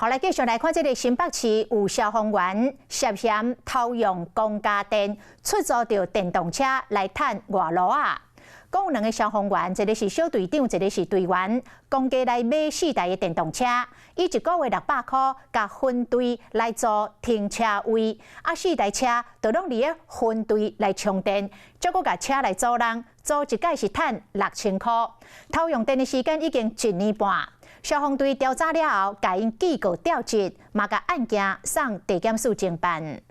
來繼續來看這个新北市有消防員涉嫌偷用公家電出租著電動車來趁外路仔。講有兩个消防員，一个是小隊長，一个是隊員，公家來買四台的電動車，以一个月600箍，共分隊來租停車位，啊四台車就攏佇咧分隊來充電，再閣共車來租人，租一擺是趁6000箍，偷用電的時間已經一年半。消防隊調查了後，共𪜶記過調職，嘛共案件送地檢署偵辦。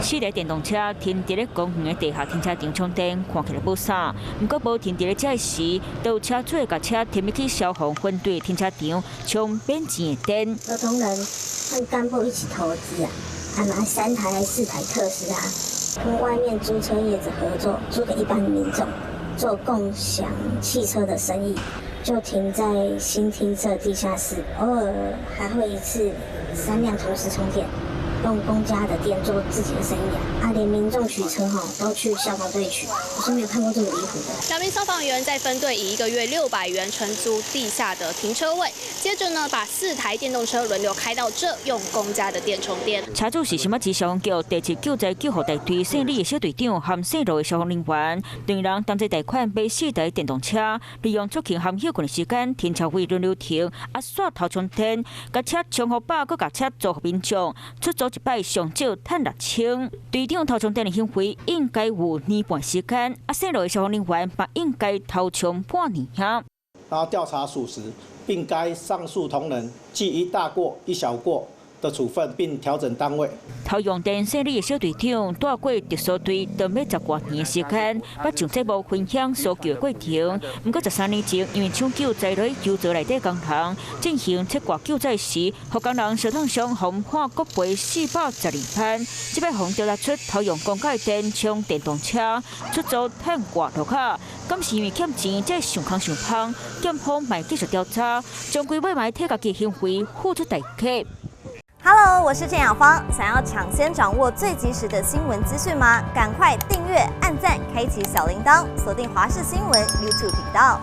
四台電動車停佇咧公園的地下停車場充電，看起來無啥。毋過無停佇咧遮時，就有車主共車停入去消防分隊停車場充免錢的電。有同仁和幹部一起投資啊，還買三台還四台特斯拉，跟外面租車業者合作，租給一般民眾做共享汽車的生意。就停在新廳舍地下室，偶爾還會一次三輛同時充電，用公家的電做自己的生意啊！啊，連民眾取車吼都去消防隊取，我是沒有看過這麼離譜的。兩名消防員在分隊以一個月600元承租地下的停車位，接着呢把四台電動車輪流開到這，用公家的電充電。車主是新北市消防局第一救災救護大隊姓李的小隊長和姓羅的消防人員，兩人同齊貸款買四台電動車，利用出勤和歇睏的時間，停車位輪流停，啊，煞偷充電，共車充予飽，閣共車租予民眾，出租一擺上少趁6000。隊長偷充電的行為應該有年半時間，啊，姓羅的消防人員嘛應該偷充半年遐。然後調查屬實，並該上述同仁記一大過一小過的處分，並調整單位。偷用電姓李的小隊長，蹛過特搜隊當欲十外年時間，捌上節目分享搜救的過程。毋過13年前，因為搶救災雷救助內底工人進行切割救災時，予工人燒燙傷，予判國賠412萬。這擺予調查出偷用公家電充電動車出租趁外路仔，敢是因為欠錢才想空想芳？檢方嘛繼續調查，終歸尾嘛替家己行為付出代價。 Hello，我是鄭雅芳。想要搶先掌握最及時的新聞資訊嗎？趕快訂閱、按讚、開啟小鈴鐺，鎖定華視新聞 YouTube 頻道。